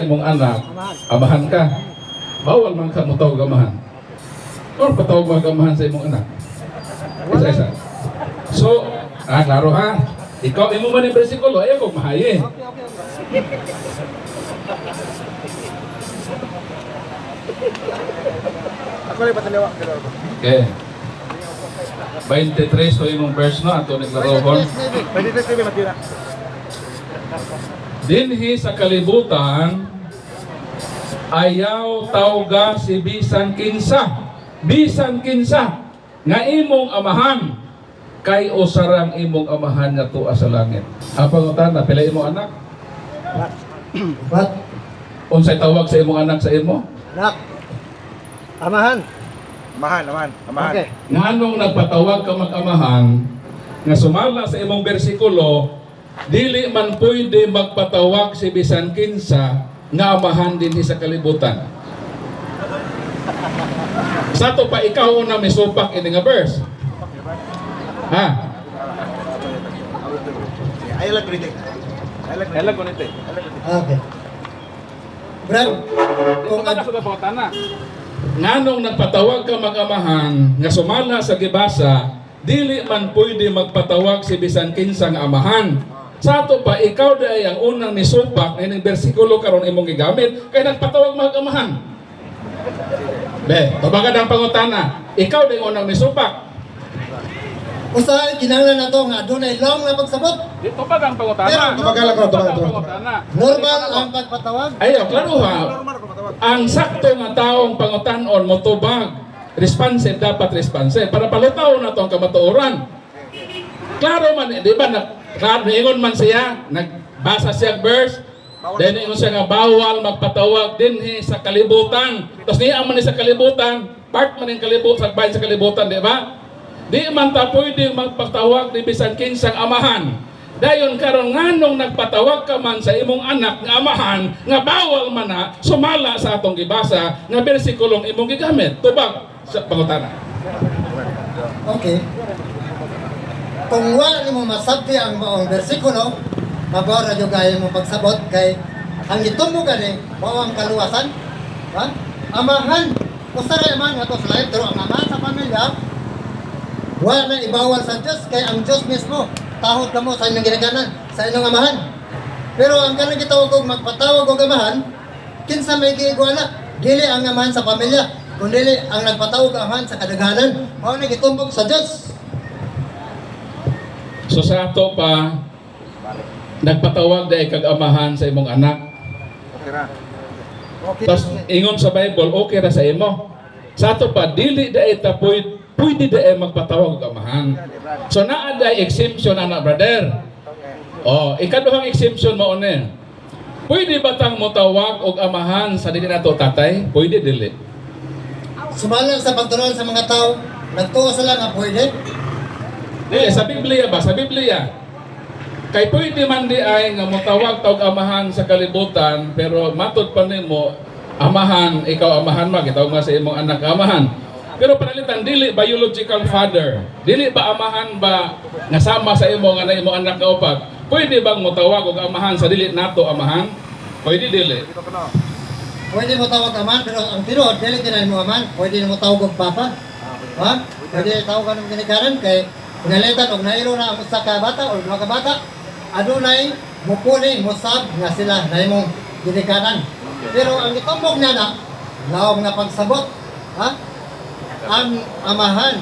imong anak, amahan ka. Bawal man ka motawag amahan. Or patawag mo amahan sa imong anak. Isa isa. So, klaro ha. Ikaw imo man yung bersikulo, ayaw kong mahaye. Okay. Ako lang pataliwa. Okay. 23 so imong verse, no, ato naglarohon. Pwede tayo sabi matira. Dinhi sa kalibutan, ayaw tawga si bisan kinsa. Bisan kinsa nga imong amahan kay usarang imong amahan nga tuwa sa langit. Ang pangutana, pila imong anak? What? Unsay tawag sa imong anak sa imo? Anak. Amahan. Amahan, amahan, amahan. Okay. Nganong nagpatawag ka mag-amahan nga sumala sa imong bersikulo, dili man pwede magpatawag si bisan kinsa nga amahan dinhi sa kalibutan? Sa ato pa, ikaw una misupak ini nga verse. Ha? Ayaw lang kunite. Ayaw lang kunite. Okay. Brad, kung ad Nganong nagpatawag ka mag-amahan nga sumala sa gibasa, dili man pwede magpatawag si bisan kinsa nga amahan? Sa ato pa, ikaw di ang unang misupak ining bersikulo karon imong gigamit kay nagpatawag mag-amahan. Be, tubagan ang pangutana. Ikaw di ang unang misupak. Usahay kinahanglan nato nga adunay long nga pagsabot. Di tubag ang pangutana. Pero, tubagan lang ko, tubagan, Tubag ang tubagan. pangutana. Normal ang pagpatawag. Ayaw, klaro ha. Normal ako matawag. Ang sakto nga taong pangutanon mo tubag. Responsive dapat, responsive. Para palutaw na to ang kamatuoran. Klaro man, di ba? Na, klaro, niingon man siya, nagbasa siya verse, then ingon siya nga bawal magpatawag dinhi sa kalibutan. Tapos niya man ni sa kalibutan, part man yung kalibutan, sagbahin sa kalibutan, di ba? Di man ta pwede magpatawag ni bisan kinsang amahan. Dayon karon, nganong nagpatawag ka man sa imong anak nga amahan nga bawal man na sumala sa atong gibasa nga bersikulong imong gigamit? Tubag sa pangutana. Okay. Kung wa nimo masabti ang maong bersikulo, mabaw ra jud kayo mo pagsabot kay ang gitumbo gani mao ang kaluwasan. Ha? Amahan, usa ra amahan nga to sa langit, pero ang amahan sa pamilya wa na ibawal sa Dios kay ang Dios mismo tahod kamo sa inyong ginikanan, sa inyong amahan. Pero ang kanang gitawag og magpatawag og amahan, kinsa may giigwala? Dili ang amahan sa pamilya, kundi ang nagpatawag amahan sa kadaghanan. Mao na gitumbok sa Dios. So sa ato pa, nagpatawag dahil kag amahan sa imong anak. Okay ra. Okay. Tapos ingon sa Bible, okay ra sa imo. Sa ato pa, dili dai ta pwede dai magpatawag og amahan. So naa dai exemption ana, brother. Oh, ikaduhang exemption mao ni. Pwede ba tang motawag og amahan sa dili nato tatay? Pwede dili? Sumala sa pagturon sa mga tao, nagtuo sila nga pwede. Dili sa Biblia ba? Sa Biblia. Kay pwede man di ay nga motawag tawag amahan sa kalibutan, pero matod pa nimo amahan, ikaw amahan ma, gitawag nga sa imong anak amahan. Pero panalitan dili biological father. Dili ba amahan ba nga sama sa imo nga na imong anak nga upat? Pwede bang motawag og amahan sa dili nato amahan? Pwede dili? Dito ko no. Pwede mo tawag amahan, pero ang tinuod, dili kinahanglan mo amahan. Pwede mo tawag og papa. Ha? Pwede tawag ng ginikanan kay pinalitan og nailo na ang usa ka bata o duha ka bata, adunay mupuli mosab nga sila na imong ginikanan. Pero ang gitumbok niya na lawom nga pagsabot, ha? Ang amahan,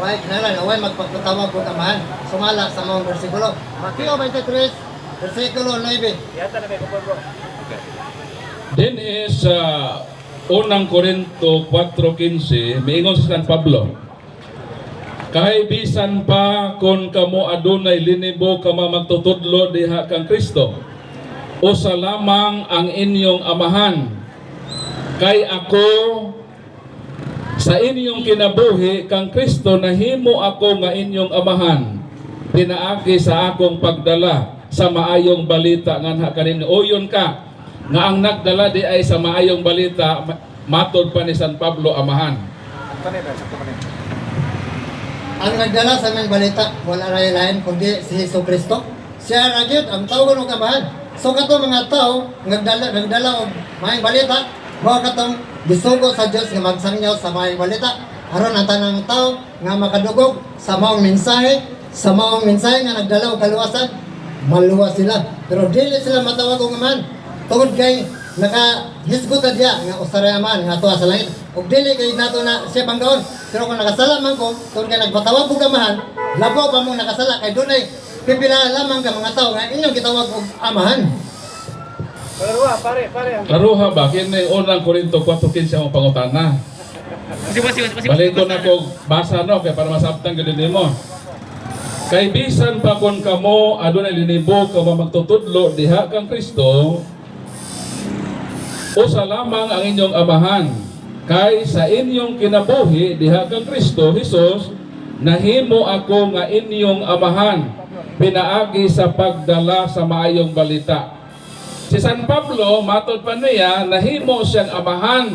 way kinahanglan way magpagpatawag og amahan sumala sa mga bersikulo. Mateo 23 versikulo 9. Din is unang Korinto 4:15, miingon si San Pablo, "Kay bisan pa kon kamo adunay linibo ka mga magtutudlo diha kang Kristo, usa lamang ang inyong amahan. Kay ako sa inyong kinabuhi kang Kristo nahimo ako nga inyong amahan pinaagi sa akong pagdala sa maayong balita nganha kaninyo." Uyon ka nga ang nagdala di ay sa maayong balita, matod pa ni San Pablo, amahan. Sakto ni, sakto pa ni. Ang nagdala sa aming balita, wala na lain kundi si Hesus Kristo. Siya ra gyud ang tawgon og Amahan. So kato mga tao nagdala og maayong balita, mao katong gisugo sa Dios nga magsangyaw sa maayong balita aron ang tanang tao nga makadugog sa maong mensahe nga nagdala og kaluwasan, maluwas sila. Pero dili sila matawag og Amahan tungod kay nakahisgot na diya nga usa ra Amahan nga atuwa sa langit. Ug dili kay nato na siya panggaon. Pero kung nakasala man ko, tungod kay nagpatawag og Amahan, labaw pa mong nakasala kay dunay pipila lamang ka mga tao nga inyong gitawag og Amahan. Klaruha, pare, pare. Klaruha ba kini Unang Korinto 4:15 ang pangutana? Balikon ako basa, no, kay para masabtan gud nimo. Kay bisan pa kon kamo adunay linibo ka mga magtutudlo diha kang Kristo, usa lamang ang inyong amahan. Kay sa inyong kinabuhi diha kang Kristo Jesus, nahimo ako nga inyong amahan pinaagi sa pagdala sa maayong balita. Si San Pablo, matod pa niya, nahimo siyang amahan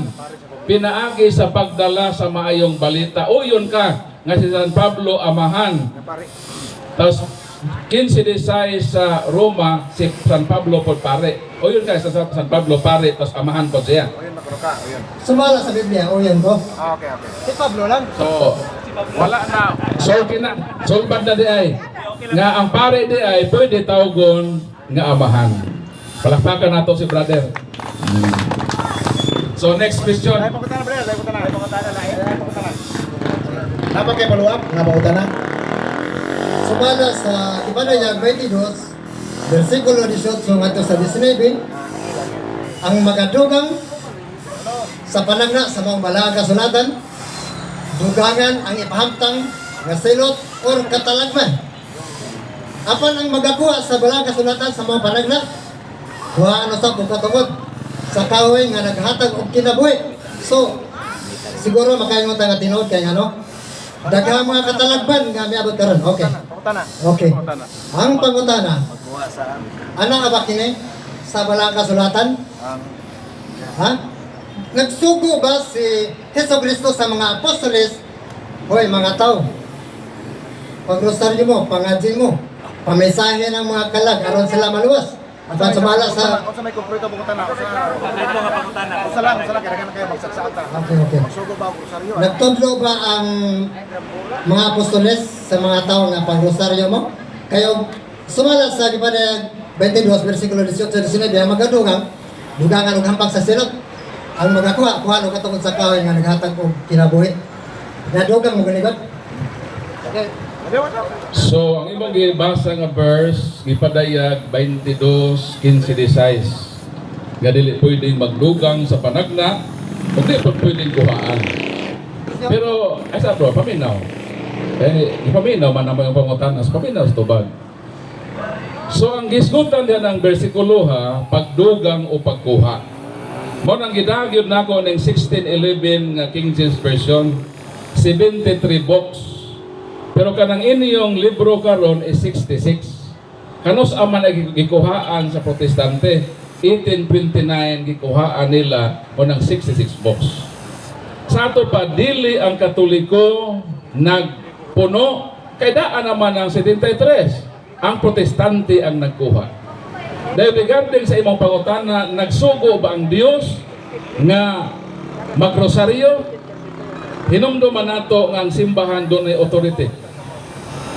pinaagi sa pagdala sa maayong balita. O yun ka, nga si San Pablo amahan. Pare. Tapos, 15:16 sa Roma, si San Pablo pod pare. O yun ka, sa San Pablo pare, tapos amahan pod siya. O yun, makuno ka. O yun. Sumala sa Biblia, o yan ko. Ah, okay. Si Pablo lang. So, wala na. Solve na. Solbad na di ay. Nga ang pare di ay pwede tawgon nga amahan. Palakpakan nato si brother. So next question. Ay, pangutana, brother. Ay, pangutana. Ay, pangutana. Ay, pangutana. Dapat kay follow up nga pangutana. Sumala sa Ipanayag 22, versikulo 18 ngadto sa 19, ang magadugang sa panagna sa mga balaang kasulatan, dugangan ang ipahamtang nga silot or katalagman. Apan ang magakuha sa balaang kasulatan sa mga panagna, kuhaan usab og katungod sa kahoy nga naghatag og kinabuhi. So, siguro makaingon ta nga tinuod kay ano? Daghang mga katalagman nga miabot karon. Okay. Pangutana. Okay. Pangutana. Ang pangutana, Magkuha sa ana nga ba kini sa balaang kasulatan? Ang Ha? Nagsugo ba si Heso Kristo sa mga apostoles? Hoy mga tao, pagrosaryo mo, pangadin mo, pamensahe ng mga kalag aron sila maluwas. At sumala sa Unsa may konkreto pangutana? Unsa nga pangutana? Unsa lang kaya kayo magsaksakan ta. Okay. Magsugo ba og rosaryo? Nagtudlo ba ang mga apostoles sa mga tao nga pagrosaryo mo? Kayo sumala sa Gipanayag 22 versikulo 18 19, ang magadugang dugangan og hampang sa silot. Ang magakuha, kuha og katungod sa kahoy nga naghatag og kinabuhi. Nadugang mo gani? Okay. So, ang imong gibasa nga verse, gipadayag 22:15 16. Nga dili pwedeng magdugang sa panagna, ug di pud pwedeng kuhaan. Pero, ay sa bro, paminaw. Eh, ipaminaw man naman yung pangutana, so paminaw sa tubag. So, ang gisgutan diyan ng bersikulo ha, pagdugang o pagkuha. Mo nang gidagyod nako ning 1611 nga King James Version, 73 books. Pero kanang inyong libro karon is 66. Kanus aman ay gikuhaan sa Protestante, 1829 gikuhaan nila o ng 66 books. Sa ato pa, dili ang Katoliko nagpuno, kay daan naman ang 73. Ang Protestante ang nagkuha. Dahil regarding sa imong pangutana, nagsugo ba ang Dios nga magrosaryo? Hinumduman nato nga ang simbahan dunay authority.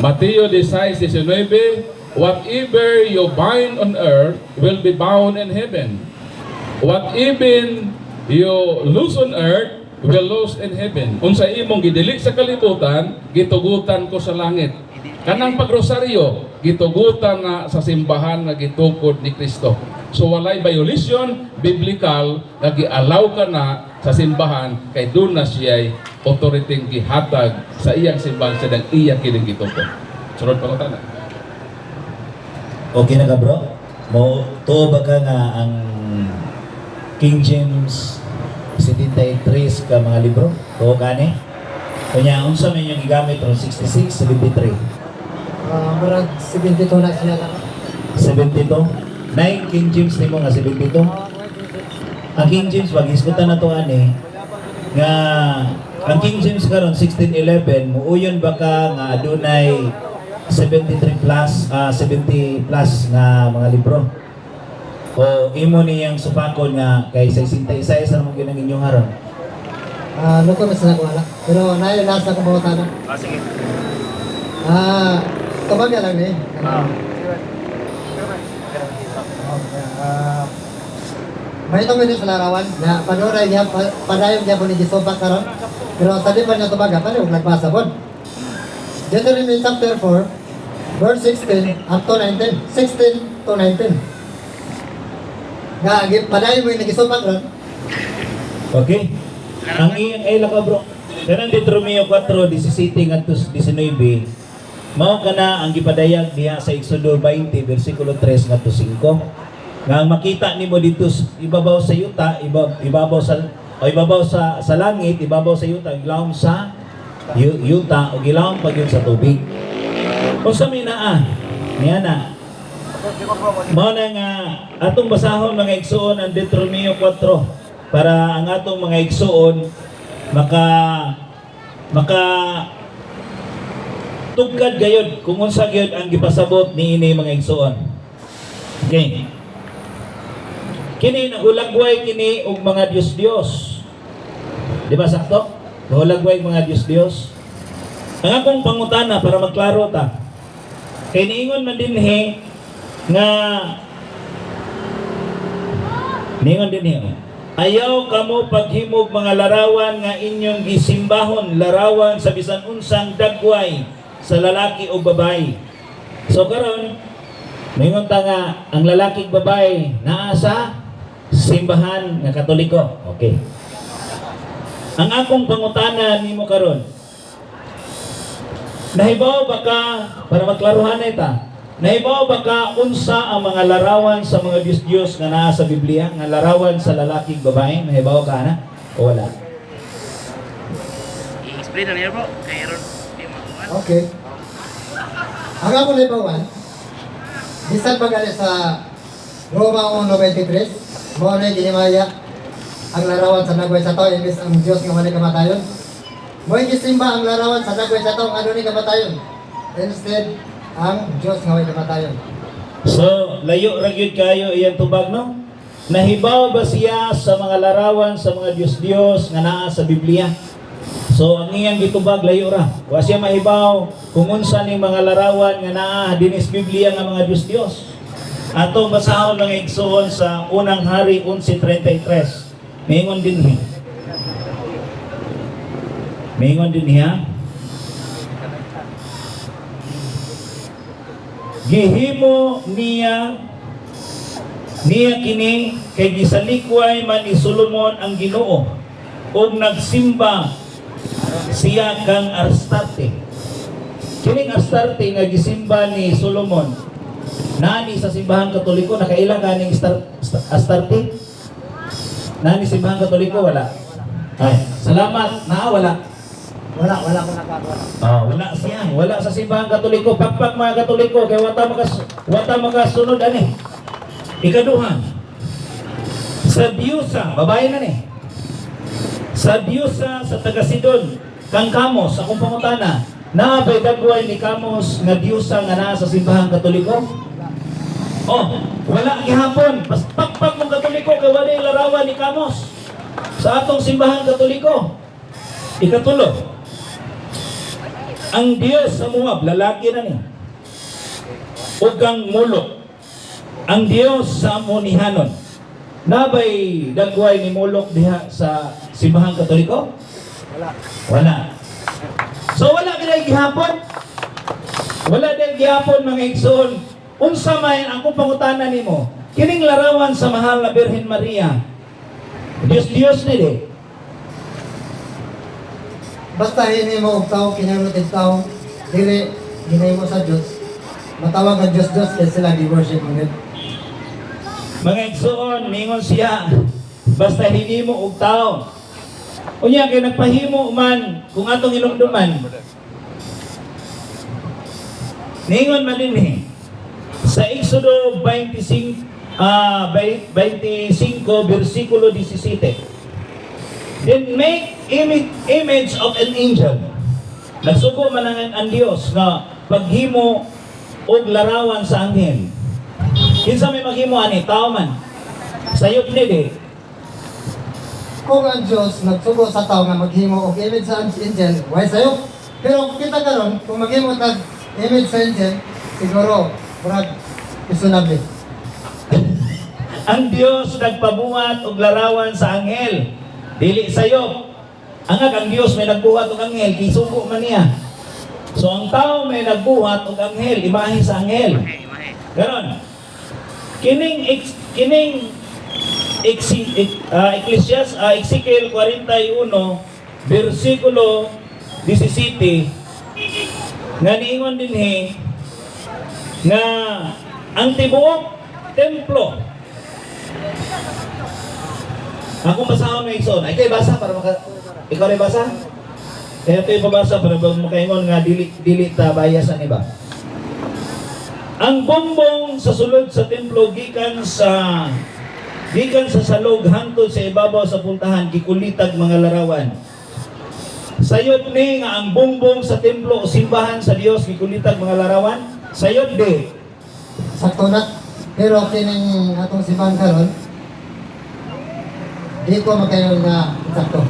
Mateo 16:19, "Whatever you bind on earth will be bound in heaven. What even you loose on earth will loose in heaven." Unsa imong gidili sa kalibutan, gitugutan ko sa langit. Kanang pagrosaryo, gitugutan na sa simbahan nga gitukod ni Kristo. So walay violation biblical nga gialaw ka na sa simbahan kay doon na siya'y authority gihatag sa iyang simbahan sa dang iya kining gitukod. Sunod pangutana. Okay na ka, bro? Mo tuo ba ka nga ang King James 73 ka mga libro? Tuo ka ni? Kanya unsa man yung gigamit ron, 66, 73? Murag 72 na siya. 72? 9 King James nimo nga 72? Ang King James pag-iskutan na to ani nga ang King James karon 1611, muuyon ba ka nga adunay 73 plus, 70 plus nga mga libro? O imo niyang supakon nga kay 66 ra man gyud ang inyong haron? Ah, luko mas na ko wala. Pero naay last na akong pangutana. Ah, sige. Ah, tubag lang ni. Ah. Okay, may itong sa larawan na panuray niya, padayon niya po ni Gisumpak karon. Pero sa di pa niya tubaga, paano yung nagbasa po? Deuteronomy chapter 4, verse 16 up to 19. 16 to 19. Nga, padayon mo yung nagisumpak ron. Okay? Ang iyang ay laka, bro. Kanang Deuteronomio 4:17 ngadto 19, mao kana ang gipadayag diha sa Exodo 20 bersikulo 3 ngadto 5. Nga ang makita nimo dito ibabaw sa yuta, ibabaw sa o ibabaw sa langit, ibabaw sa yuta, gilawom sa yuta o gilawom pa gyud sa tubig. Unsa may naa? Niya na. Mao na nga atong basahon, mga igsuon, ang Deuteronomio 4 para ang atong mga igsuon maka maka tugkad gayod kung unsa gyud ang gipasabot niini, mga igsuon. Okay. Kini nagulagway kini og mga Diyos-Diyos. Di ba sakto? Nagulagway mga Diyos-Diyos. Ang akong pangutana para magklaro ta. Kay niingon man dinhi nga niingon dinhi, oh. "Ayaw kamo paghimog mga larawan nga inyong gisimbahon, larawan sa bisan unsang dagway sa lalaki o babae." So karon, moingon ta nga ang lalaki ug babae naa sa simbahan nga Katoliko. Okay. Ang akong pangutana nimo karon, nahibaw ba ka, para maklaruhan na ita, nahibaw ba ka unsa ang mga larawan sa mga Diyos-Diyos nga naa sa Biblia, nga larawan sa lalaki ug babae? Nahibaw ka na? O wala? I-explain na niya, bro. Kay ron di makuha. Okay. Ang ako na ibawan, bisan pa gali sa Roma 1:23, mao na ginimaya ang larawan sa dagway sa tao, imbes ang Diyos nga walay kamatayon. Mo'y gisimba ang larawan sa dagway sa tao nga adunay kamatayon. Instead, ang Diyos nga walay kamatayon. So, layo ra gyud kayo iyang tubag, no? Nahibaw ba siya sa mga larawan sa mga Diyos-Diyos nga naa sa Biblia? So, ang iyang gitubag layo ra. Wa siya mahibaw kung unsa ning mga larawan nga naa dinis Biblia nga mga Diyos-Diyos. Atong basahon, mga igsoon, sa Unang Hari 11:33. Mingon dinhi. Mingon dinhi ha. Gihimo niya niya kini kay gisalikway man ni Solomon ang Ginoo ug nagsimba siya kang Astarte. Kining Astarte nga gisimba ni Solomon nani sa simbahan Katoliko. Nakaila kaning Astarte? Nani simbahan Katoliko, wala? Ay, salamat. Naa wala? Wala, wala ko nakagawa. Ah, wala siya. Wala sa simbahan Katoliko. Pakpak, mga Katoliko, kay wata makasunod ani. Ikaduha. Sa Diyusa, babae na ni. Sa Diyusa sa taga Sidon, kang Kamos, akong pangutana, naa ba'y dagway ni Kamos nga Diyusa nga naa sa simbahan Katoliko? Oh, wala gihapon. Pas pakpak mong Katoliko kay wala yung larawan ni Kamos sa atong simbahan Katoliko. Ikatulo, ang Diyos sa Moab, lalaki na ni. Ug ang Molok, ang Diyos sa Amonihanon. Nabay dagway ni Molok diha sa simbahan Katoliko? Wala. Wala. So wala gid gihapon. Wala din gihapon, mga igsoon. Unsa may ang akong pangutana nimo? Kining larawan sa mahal na Birhen Maria. Diyos Diyos ni di. Basta hinimo og tao, kinahanglan og tao, dili ginahimo sa Dios. Matawag ang Dios Dios kay sila gi-worship mo nila. Mga igsoon, ningon siya, basta hinimo og tao. Unya kay nagpahimo man kung atong inumduman. Ningon man dinhi sa Exodo 25 25 versikulo 17. "Then make image of an angel." Nagsugo man ang Dios nga paghimo og larawan sa anghel. Kinsa may maghimo ani? Tao man. Sayop ni di. Kung ang Diyos nagsugo sa tao nga maghimo og image sa angel, way sayop. Pero kita karon, kung maghimo tag image sa angel, siguro murag questionable. Ang Dios nagpabuhat og larawan sa anghel. Dili sayop. Angag ang Dios may nagbuhat og anghel, gisugo man niya. So ang tao may nagbuhat og anghel, imahe sa anghel. Imahe, imahe. Ganon. Kining Ecclesiastes, Ezekiel 41 versikulo 17 nga niingon dinhi nga ang tibuok templo. Akong basahon nga, igsoon. Ay, kay basa para maka ikaw rin basa? Kaya ito ipabasa para ba makaingon nga dili dili ta bias ang iba. Ang bumbong sa sulod sa templo gikan sa salog hangtod sa ibabaw sa pultahan gikulitag mga larawan. Sayop ni nga ang bumbong sa templo o simbahan sa Dios gikulitag mga larawan? Sayop di. Sakto na. Pero kining atong simbahan karon, di ko makaingon nga sakto.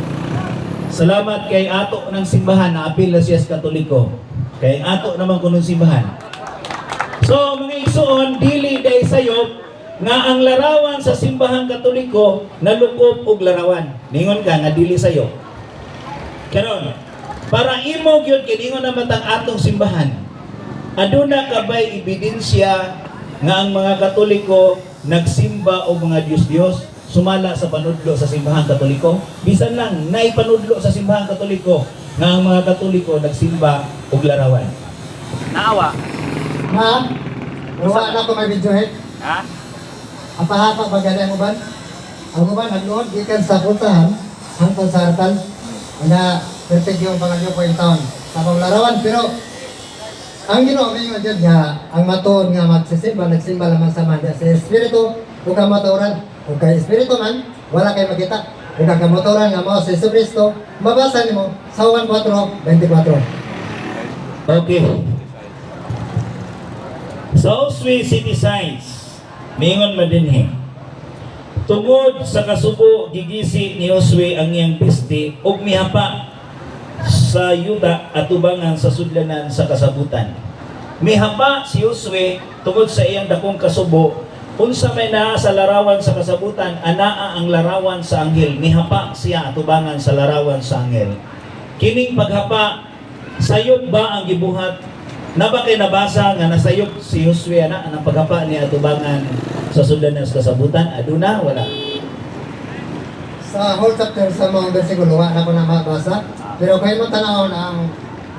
Salamat kay ato ng simbahan na apil na siya sa Katoliko. Kay ato naman kunong simbahan. So mga igsoon, dili day sayop nga ang larawan sa simbahang Katoliko nalukop og larawan. Ningon ka nga dili sayop. Karon, para imo gyud kiningon naman tang atong simbahan. Aduna ka bay ebidensya nga ang mga Katoliko nagsimba og mga Diyos-Diyos sumala sa panudlo sa simbahang Katoliko? Bisan lang naipanudlo sa simbahang Katoliko nga ang mga Katoliko nagsimba og larawan. Naawa. Ma, ruwa na ko may video head. Ha? Apahapa ba gani ang uban? Ang uban nagluod gikan sa pultahan hangtod sa harapan na perfect yung pangalyo po yung taon. Sa mga larawan, pero ang Ginoo miingon jud nga ang matuod nga magsisimba, nagsimba lamang sa man sa espiritu ug ang matuoran. Ug kay espiritu man wala kay makita. Ug ang kamatuoran nga mao si Jesucristo, mabasa nimo sa Juan 4:24. Okay. Sa Oswi City Signs, mingon man dinhi. Tungod sa kasubo, gigisi ni Josue ang iyang pisti ug mihapa sa yuta atubangan sa sudlanan sa kasabutan. Mihapa si Josue tungod sa iyang dakong kasubo. Unsa may naa sa larawan sa kasabutan, anaa ang larawan sa anghel. Mihapa siya atubangan sa larawan sa anghel. Kining paghapa, sayop ba ang gibuhat? Na ba kay nabasa nga nasayop si Josue ana ang paghapa niya atubangan sa sudlanan sa kasabutan? Aduna wala? Sa whole chapter sa mga versikulo, wala na ko na mabasa. Pero kung mo tanawon ang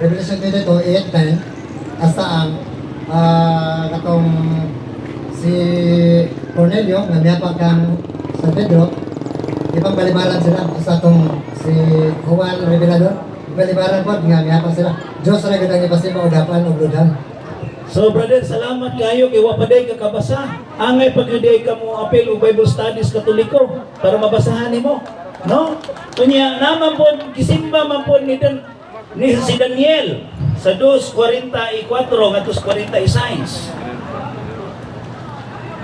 Revelation 22, 8, 9, hasta ang katong si Cornelio, nga miyapa kang San Pedro, ibang balibaran sila. Hasta atong si Juan Revelador, balibaran po, nga miyapa sila. Diyos ra gud ang ipasimba og hapan og lodhan. So brother, salamat kayo kay wa pa day ka kabasa. Angay pag day ka mo apil og Bible studies Katoliko para mabasahan nimo. No? Unya naman po gisimba man po ni si Daniel sa 2:44 ngadto sa 46.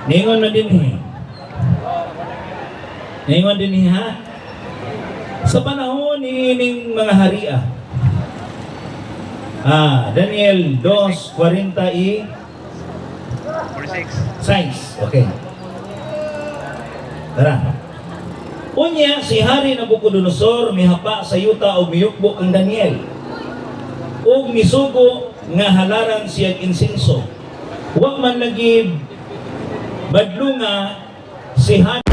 Ningon man dinhi. Ningon dinhi ha. Sa panahon ni ining mga haria. Daniel 2:46. 46. Okay. Tara. Unya, si Hari Nabucodonosor mihapa sa yuta og miyukbo kang Daniel. Ug misugo nga halaran siyang insenso. Wa man lagi badlunga si Hari